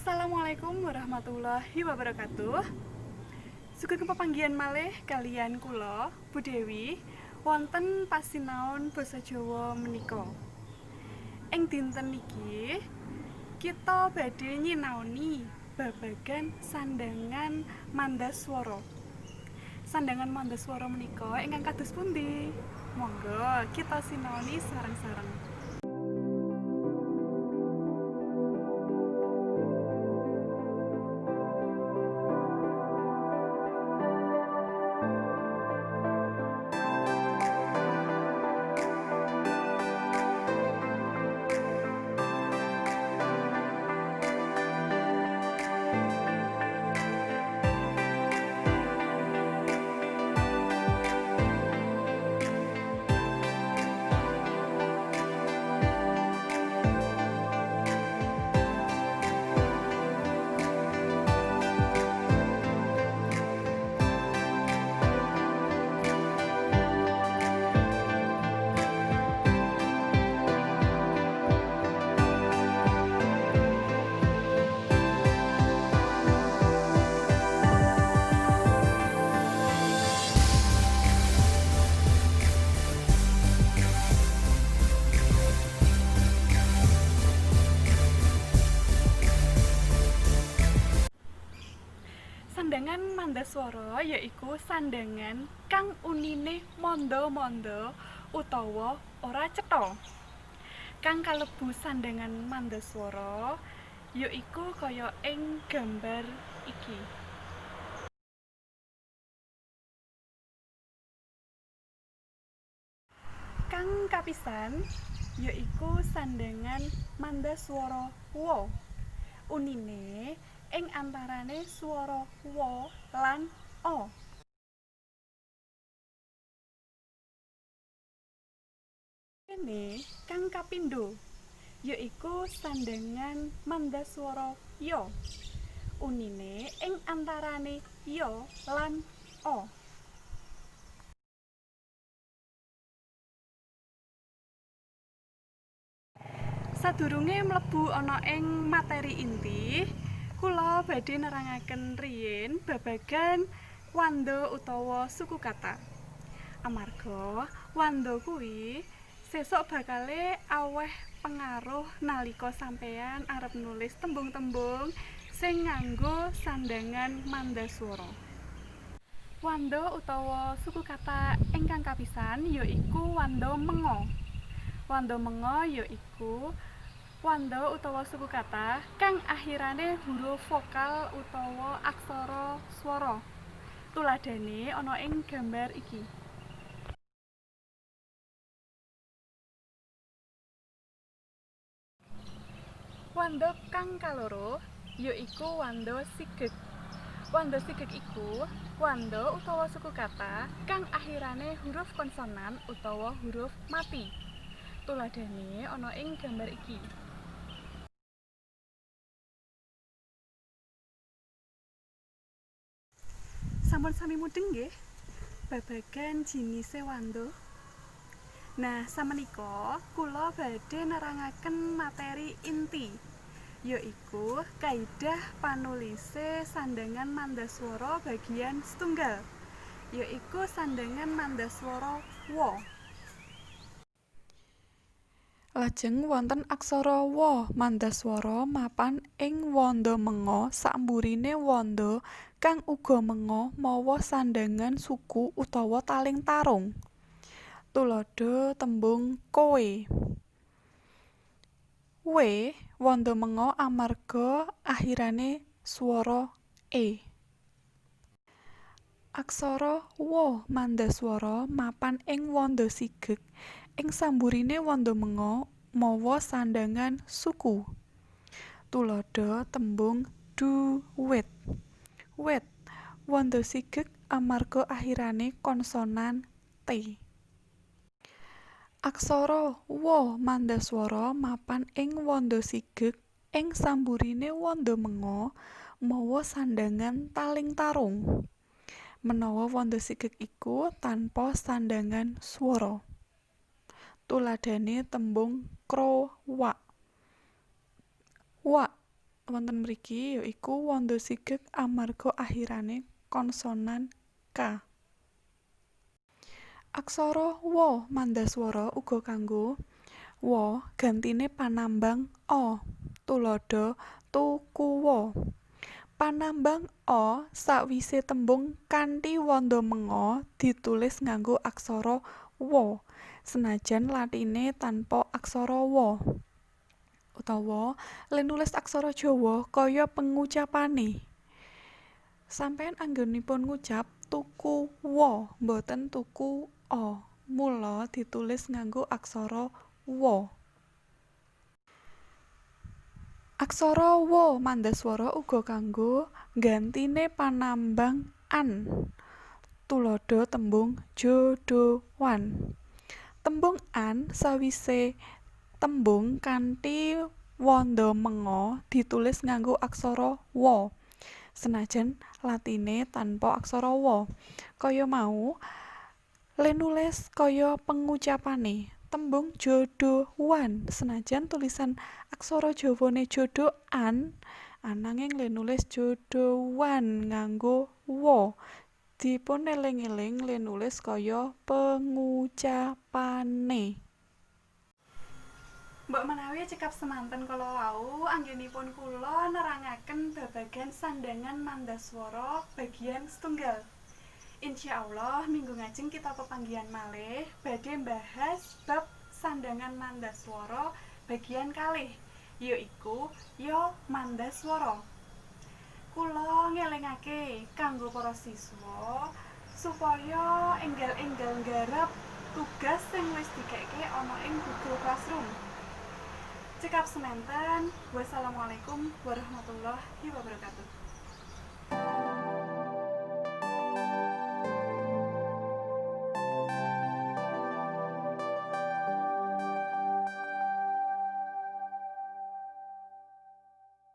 Assalamualaikum warahmatullahi wabarakatuh. Sugeng pepanggihan malih kaliyan kula Bu Dewi wonten pasinaon basa Jawa menika. Ing dinten niki kita badhe nyinaoni babagan sandhangan mandaswara. Sandhangan mandaswara menika ingkang kados pundi? Monggo kita sinaoni sareng-sareng. Sandhangan mandaswara yaiku sandhangan kang unine manda-manda utawa ora cetha. Kang kalebu sandhangan mandaswara yaiku kaya ing gambar iki. Kang kapisan yaiku sandhangan mandaswara wa. Unine ing antarane swara wa lan a. Kene kang kapindho yaiku sandhangan mandaswara ya. Unine ing antarane ya lan a. Sadurunge mlebu ana ing materi inti, kula badhe nerangaken riyin babagan wanda utawa suku kata. Amarga wanda kuwi sesuk bakale aweh pengaruh nalika sampeyan arep nulis tembung-tembung sing nganggo sandhangan mandaswara. Wanda utawa suku kata ingkang kapisan yaiku wanda menga. Wanda menga yaiku wanda utawa suku kata kang akhirane huruf vokal utawa aksara swara. Tuladhane ana ing gambar iki. Wanda kang kaloro yaiku wanda sigeg. Wanda sigeg iku wanda utawa suku kata kang akhirane huruf konsonan utawa huruf mati. Tuladhane ana ing gambar iki. Sampun sami mudheng nggih babagan jinise wanda. Nah, samenika kula badhe nerangaken materi inti, yaiku kaidah panulise sandhangan mandaswara bagian setunggal, yaiku sandhangan mandaswara wa. Lajeng wonten aksara wa mandaswara mapan ing wanda menga samburine wanda kang uga menga mawa sandhangan suku utawa taling tarung. Tuladha tembung kowe. W wanda menga amarga akhirane swara e. Aksara wa mandaswara mapan ing wanda sigeg ing samburine wanda menga mawa sandhangan suku. Tuladha tembung duwit. Wit wanda sigeg amarga akhirane konsonan t. Aksara wa mandaswara mapan ing wanda sigeg ing samburine wanda menga mawa sandhangan taling tarung. Menawa wanda sigeg iku tanpa sandhangan swara. Tuladhane tembung krowak. Wak wonten mriki yaiku wanda sigeg amarga akhirane konsonan k. Aksara Wa mandaswara uga kanggo wa gantine panambang a. Tuladha tukuwa. Panambang a sawise tembung kanthi wanda menga ditulis nganggo aksara wa, senajan latine tanpa aksara wa. Utawa le nulis aksara Jawa kaya pengucapane. Sampeyan anggenipun ngucap tuku wa, mboten tuku a. Mula ditulis nganggo aksara wa. Aksara Wa mandaswara uga kanggo gantine panambang an. Tuladha tembung jodhoan. Tembung an sawise tembung kanthi wanda menga ditulis nganggo aksara wa, senajan latine tanpa aksara wa. Kaya mau le nulis kaya pengucapane. Tembung jodhoan senajan tulisan aksara Jawane jodhoan, ananging le nulis jodhoan nganggo wa. Dipun eling-eling le nulis kaya pengucapane. Mbok menawi cekap semanten kala wau anggenipun kula nerangaken babagan sandhangan mandaswara bagian setunggal. Insyaallah minggu ngajeng kita pepanggihan malih badhe mbahas bab sandhangan mandaswara bagian kalih, yaiku ya mandaswara. Kula ngelingake kanggo para siswa supaya enggal-enggal nggarap tugas sing wis dikeke ana ing Google Classroom. Cekap sementen, wassalamualaikum warahmatullahi wabarakatuh.